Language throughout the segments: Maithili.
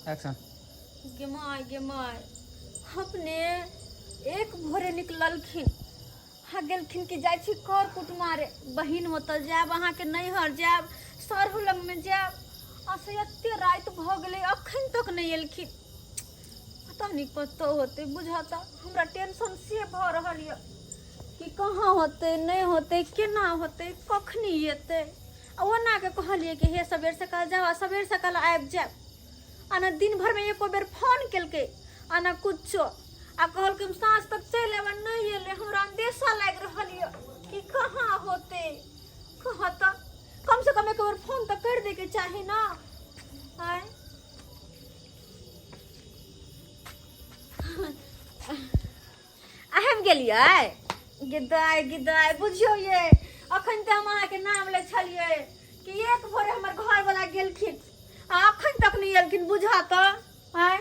एक्शन। गे माय, गे माय, अपने एक भोरे निकललखिन आ गेलखिन कि जाइ छी कर कुटमारे, बहिन ओतऽ जायब, अहाँके नैहर जायब, सरहु लगमे जायब। आ से एते राति भऽ गेलै, अखन तक नहि एलखिन। पता नहि कतऽ होतै। बुझाता हमरा टेंशन से भऽ रहल यऽ कि कहाँ होतै, नहि होतै, केना होतै, कखनी एतै। आ ओना के कहलियै कि हे सबेर सकाल जाउ आ सबेर सकाल आबि जायब, आ ने दिन भरिमे एको बेर फोन केलकै आ ने कुछो। आ कहलकै हम साँझ तक चलि आयब, आ नहि एलै। हमरा अंदेशा लागि रहल यऽ कि कहाँ होतै। कहाँ तऽ कमसँ कम एक बेर फोन तऽ करि दैके चाही ने। आँय, आबि गेलियै? गिदाय गिदाय, बुझियौ ये, अखन तऽ हम अहाँके नाम लै छलियै कि एक भोरे हमर घरवला गेलखिन आ अखन तक नहि एलखिन। बुझा तऽ आँय,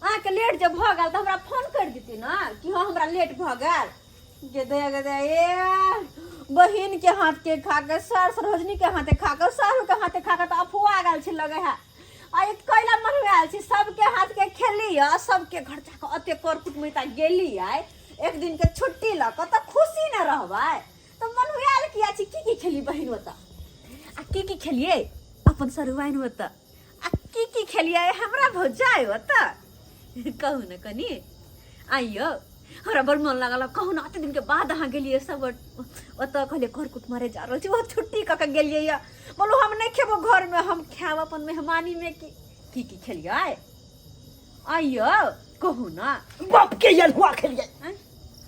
अहाँके लेट जे भऽ गेल तऽ हमरा फोन करि देती ने कि हँ हमरा लेट भऽ गेल। गेदे गेदे, ए बहिन के हाथ के खा के, सर सरोजनी के हाथे खा के, सर के हाथे खा के तऽ अफुआ गेल छै लगे है। आ एक कैला मनवायल छी, सबके हाथ के खेली आ सबके घर जाके अते कर कुटमैता गेली। आइ एक दिन के छुट्टी लऽ कऽ तऽ खुशी न रहबै तऽ मनवायल किया छी? की की खेली बहिन ओतऽ आ की की खेलियै अपन सरुआइन ओतऽ आ की की खेलियै हमरा भौजाइ ओतऽ? कहू ने कनि। आइयो हमरा बड़ मन लागल। कहू ने, अते दिनके बाद अहाँ गेलियै सब ओतऽ, कहलियै कर कुटमारे जा रहल छी, ओ छुट्टी कऽ के गेलियै यऽ। बोलू, हम नहि खेबो घरमे, हम खायब अपन मेहमानीमे। की की की खेलियै? आइयो कहू ने। बाप के यलहुआ खेलियै। आँय?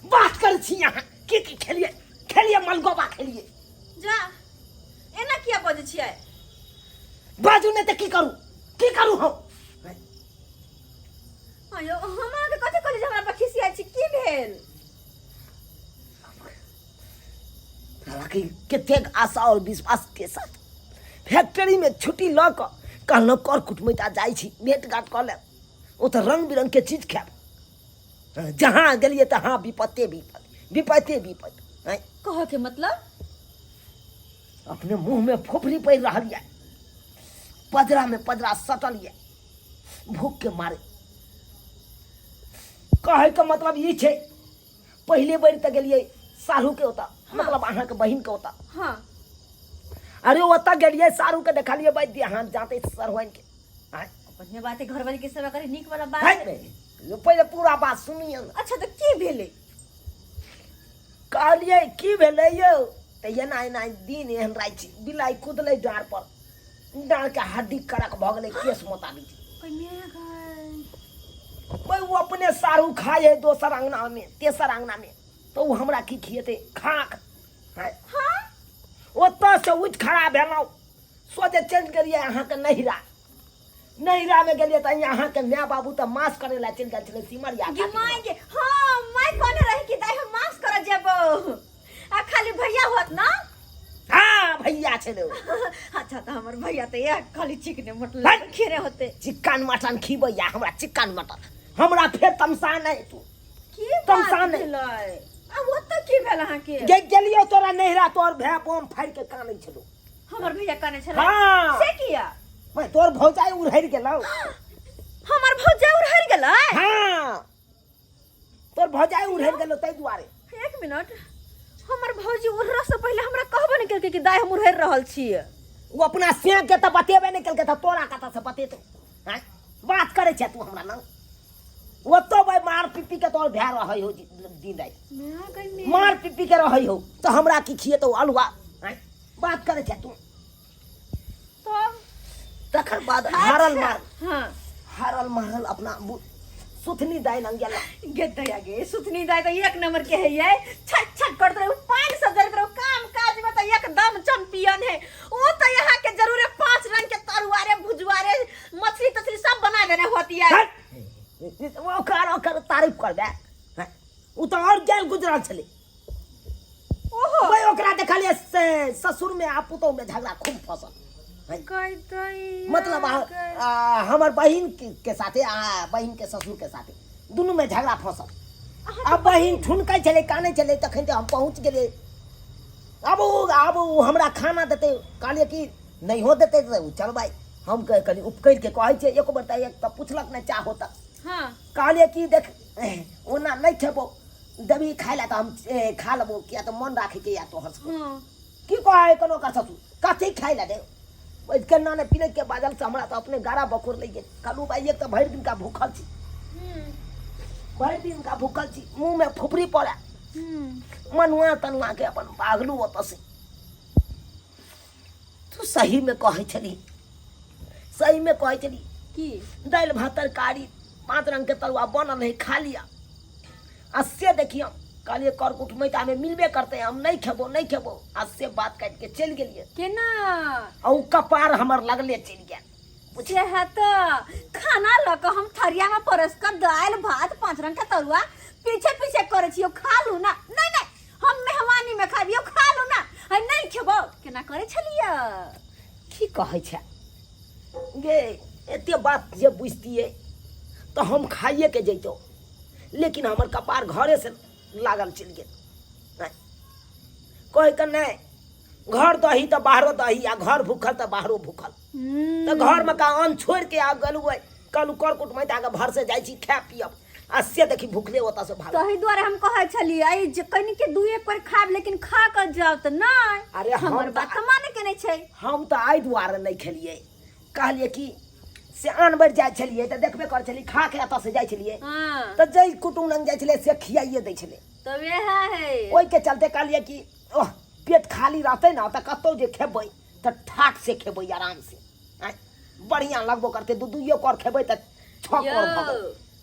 बात करै छी अहाँ, की की खेलियै? खेलियै मलगोबा खेलियै। जा, एना किया बजै छियै? बाजू नहि तऽ की करू, की करू हम? आइयो, हम अहाँके कथी कहली जे हमरा पर खिसियाइ छी? की भेल? हालांकि कतेक आशा और विश्वास के साथ फैक्ट्री में छुट्टी लऽ कऽ कहलहुँ कर कुटमैता जाइ छी, भेंट घाट कऽ लेब, ओतऽ रंग बिरंग के चीज खायब। जहाँ गेलियै तहाँ विपत्ते विपत्त, विपत्ते विपत्त। आँय? कहऽ के मतलब? अपने मुँह में फोफड़ी पड़ि रहल यऽ, पजरा में पजरा सटल यऽ भूख के मारे। कहै के मतलब ई छै, पहिले बेर तऽ गेलियै साढ़ू के ओतऽ, मतलब अहाँके बहिन के ओतऽ। अरे ओतऽ गेलियै, साढ़ू के देखलियै, वैद्य हाथ जाते सरवन के। आँय? बढ़िया बात है, घरवाली के सेवा करे नीक वाला बात है है। ने, पहिले पूरा बात सुनिए ने। अच्छा, तऽ की भेलै? कहलियै की भेलै यौ? तऽ एना एना दिन एहन राति छै, बिलाइ कुदलै डाँड़ पर, डाँड़ के हड्डी कड़क भऽ गेलै केस मोताबिक। ओइ ओ अपने सारू खाइ है दोसर अंगना में, तेसर अंगना में, तऽ ओ हमरा की खिएतै? खाक। ओतऽ से उठि खड़ा भेलहुँ, सोझे चलि गेलियै अहाँके नैहरा। नैहरामे गेलियै तऽ अहाँके माय बाबू तऽ मास करै लए चलि गेल छलै सिमरिया। गे माय गे, हाँ, माय कहने रही कि दाइ हम मास करऽ जेबो आ खाली भैया होत ना। हाँ, भैया छलै ओ। अच्छा, तऽ हमर भैया तऽ एक खाली चिकने मटन खेने होते। चिकन मटन खिबैया हमरा, चिकन मटन हमरा। फेर तमसा नहि तू। की तमसा बात नहि। भेलै? आ ओतऽ की भेल अहाँके? गे गेलियो तोरा नैहरा, तोर भाय बम फाड़ि के कानै छलौ। हमर भैया कानै छलै? हाँ। से किया? मैं तोर भौजाई उड़हरि गेलौ। हमर भौजाई उड़हरि गेलै? हाँ, तोर भौजाई उड़हरि गेलौ ताहि दुआरे। एक मिनट, हमर भौजी उड़रा से पहिले हमरा कहबो नहि केलकै कि दाइ हम उड़हरि रहल छी। ओ अपना सियाह के तऽ बतेबे नहि केलकै तऽ तोरा कतऽ से बतेतौ? आँय, बात करै छै तू हमरा लग? ओतौ भाई मार पीपी के तोर भए रहै हो दिन राति, मार पीपी के रहै हो, तऽ हमरा की खिएतौ अलुआ? आँय, बात करै छै तू? तब तकर बाद हारल मार हारल मारल अपना सुथनी दाइ लग गेला। गे दया गे, सुथनी दाइ तऽ एक नंबर के है ये। छट छट करत रहे, पानि सब जरत रहे, काम काज में तऽ एकदम चैंपियन है ओ। तऽ यहाँ के जरूरे 5 रंग के तरुआ रे, भुजुआ रे, मछली तछली सब बना देने होती है। हट! ओकर ओकर तारीफ करबे? ओ तऽ और गेल गुजरल छलै। ओहो। ओए ओकरा देखलियै से ससुर में आ पुतोह में झगड़ा खूब फसल। मतलब हमर बहिन के साथे आ बहिन के ससुर के साथे दुनू में झगड़ा फसल। आ बहिन ठुनकै छलै, कानै छलै, तखन तऽ हम पहुँच गेलियै। आब ओ हमरा खाना देतै, कहलियै कि नहियो देतै तऽ चल भाइ, हम कह कनि उपकरि के कहै छियै, एको बेर तऽ एक तऽ पुछलक नहि चाहो तऽ। हाँ। कहलियै कि देख ओना नहि खेबो, देबही खाय लए तऽ हम खा लेबो, किया तऽ मन राखैके या तोहर सबके। हाँ। की कहै कोनो ओकर ससुर कथी खाय लए दे, केना नहि पीने के बाजल से हमरा तऽ अपने गारा बखोर लागि गेल। कहलहुँ भाइ एक तऽ भरि दिनका भूखल छी, भरि दिनका भूखल छी, मुँहमे फुफरी पड़ए, मनुआ तनुआ के अपन भागलू ओतऽ से। तू सहीमे कहै छली, सहीमे कहै छली की दालि भात तरकारी 5 रंग के तरुआ बनल है, खा लिया। आ से देखियौ कहलियै कर कुटमैतामे मिलबे करतै, हम नहि खेबो नहि खेबो, आ से बात काटि के चलि गेलियै। केना? आ ओ कपार हमर लगले चलि गेल। से है तऽ खाना लऽ कऽ हम थरिया में परस कऽ दालि भात 5 रंग के तरुआ पीछे पीछे करै छियौ, खा लू ना। नहीं नहीं हम मेहमानी में खाबियौ, खा लू ना, हम नहीं खेबो। केना करै छलियै? की कहै छै गे, एते बात जे बुझतियै तऽ हम खाइए के जैतौ, लेकिन हमर कपार घरे से लागल चलि गेल। नहि कहै के नहि, घर दही तऽ बाहरो दही, आ घर भूखल तऽ बाहरो भूखल। तऽ घरमे का अन्न छोड़ि के आ गेलहुँ, कहलहुँ कर कुटमैत आगे भर से जाइ छी खाय पियब, आ से देखी भूखले ओतऽ से भागल। तही दुआरे हम कहै छलियै जे कनिके दुए पर खायब, लेकिन खा कऽ जाउ तऽ नहि। अरे हम हमर बात तऽ माने के नहि छै। हम तऽ एहि दुआरे नहि खेलियै, कहलियै कि से आन बेर जाइ छलियै तऽ देखबे करै छलियै, खा के एतऽ से जाइ छलियै। हाँ। तऽ जाहि कुटुम्ब लग जाइ छलियै से खियाइए दै छलै। तऽ वएह है। ओहिके चलते कहलियै कि ओह पेट खाली रहतै ने तऽ कतहु जे खेबै तऽ ठाक से खेबै, आराम से, आँय बढ़िआँ लगबो करतै। दू दुइयो कर खेबै तऽ 6 कर भऽ गेल,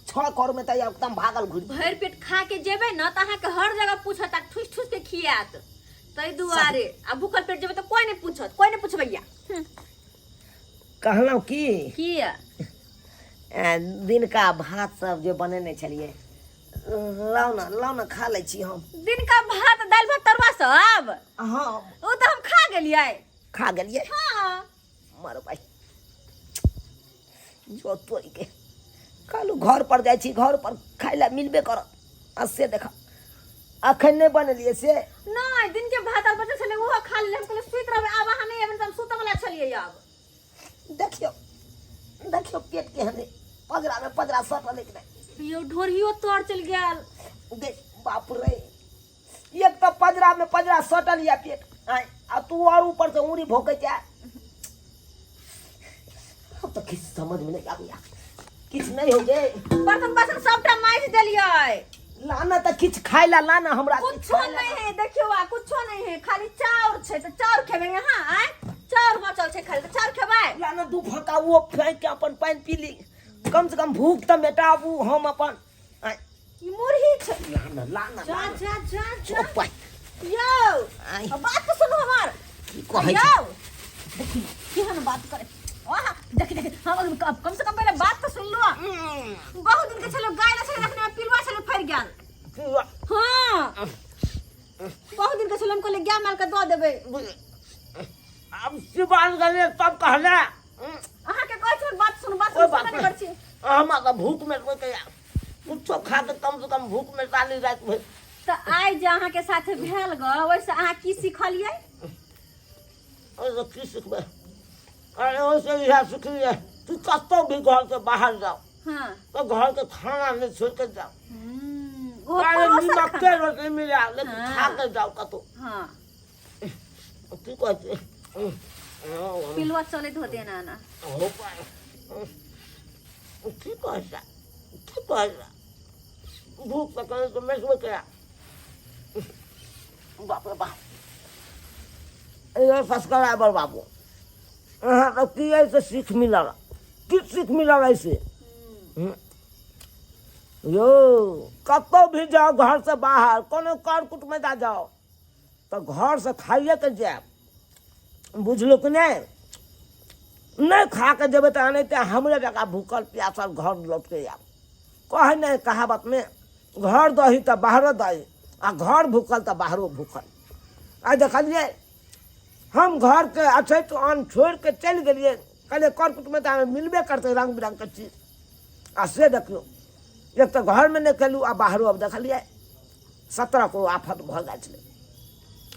6 कर में तऽ एकदम भागल घुरि। भरि पेट खा के जेबै ने तऽ अहाँके हर जगह पूछत आ ठुस ठुस के खियात, ताहि दुआरे। आ भूखल पेट जेबै तऽ कोइ नहि पूछत, कोइ नहि पूछबैया। कहलहुँ की की दिनका भात सब जे बनेने छलियै, लाउ ने, लाउ ने, खा लै छी हम। दिनका भात दालि भात तरुआ सब? हाँ। ओ तऽ हम खा गेलियै। खा गेलियै? हाँ। मारो भाई जो तोरी के, कहलहुँ घर पर जाइ छी, घर पर खाय लए मिलबे करत, आ से देख अखन नहि बनेलियै से। नहि, दिन के भात आर बचल छलै ओहो खा लेलियै। हम कहलियै सुति रहबै, आब अहाँ नहि एबै तऽ हम सुतऽ वला छलियै। आब देखियौ देखियौ पेट केहन है, पजरा में पजरा सटल है कि नहि। यौ ढोरियो तर चलि गेल। देख बाप रे, एक तऽ पजरा में पजरा सटल या पेट, आँय, आ तू और ऊपर से उंगली भोकै छै। अब तऽ किछु समझ में नहीं आबैया, किछु नहीं हो गे। बर्तन बासन सबटा माजि देलियै। लाना तऽ किछु खाय ला लाना हमरा किछु कुछो खाय ला। नहीं है, देखियौ आ कुछो नहीं है, खाली चाउर छै तऽ चाउर खेबै अहाँ? आँय चाउर बचल छै खाली तऽ चाउर खेबै? लाना दू फक्का वो फेंक के अपन पानि पी ली, कम से कम भूख तऽ मेटाबू हम अपन। आँय। ई मुरही छै। लाना लाना जा लाना। जा जा जा। चुप भाई। यौ आँय। बात तऽ सुनू हमर। की कहै छै? यौ देखी केहन बात करे। आहा, देखी देखी हम कम से कम पहिले बात तऽ सुन लो। बहुत दिन के छलो गाय छले रखने में, पिलुआ छले फरि गेल। हाँ बहुत दिन के छलो, हम कहलियै गाय माल के दऽ देबै। आब सिवान गेलियै तब कहले। अहाँ के कहै छी बात सुन, बात ओहि सुन, बात सुनबे नहि करै छी। हमरा तऽ भूख मेटबै के कुछो खा के कम से कम भूख मेटा ली राति भरि। तऽ आइ जे अहाँ के साथे भेल ग, ओहिसँ अहाँ की सिखलियै? ओहिसँ की सिखबै? अरे ओहिसँ इएह सिखलियै कि कतहु भी घरसँ बाहर जाउ हाँ। तऽ घरके खाना नहि छोड़ि कऽ जाउ। ओ अरे परोसल नीमके खाना। रोटी मिला लेकिन हाँ। खा के जाउ कतहु। हाँ। की कहै छै? पिलुआ चलैत होते ना ना। हो पाए। की कहै छै? की कहै छै? भूख तऽ कहीं तऽ मेटबे करा। बाप रे बाप, यो सब्सक्राइबर बाबू, अहाँके की एहिसँ सीख मिलल? की सीख मिलल एहिसँ यौ? कतहु भी जाउ घरसँ बाहर, कोनो कर कुटमैता जाउ तऽ घरसँ खाइएके जायब, बुझलहुँ कि नहि? नहि खा कऽ जेबै तऽ एनाहिते हमरे जकाँ भूखल प्यासल घर लौट कऽ आयब। कहै नहि कहावतमे, घर दही तऽ बाहरो दही, आ घर भूखल तऽ बाहरो भूखल। आइ देखलियै हम घरके अछैत अन्न छोड़ि कऽ चलि गेलियै, कहलियै कर कुटुम्ब तऽ मिलबे करतै रङ्ग बिरङ्गके चीज, आ से देखियौ एक तऽ घरमे नहि खेलहुँ आ बाहरो आब देखलियै 17 गो आफत भऽ जाइ छलै।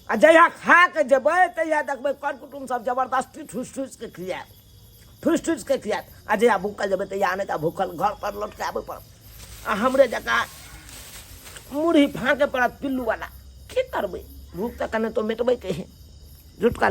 आ जहिया खा कऽ जेबै तहिया देखबै कर कुटुम्ब सब जबरदस्ती ठुसि ठुसि कऽ खियाएत। ठुसि ठुसि के खियात आ जहिया भूखल जेबै तहिया नहि तऽ भूखल घर पर लौट के आबे पड़त आ हमरे जकाँ मुरही फाँके पड़त पिल्लू वाला। की करबै, भूख तऽ कने तो मेटबै के है। झुटका।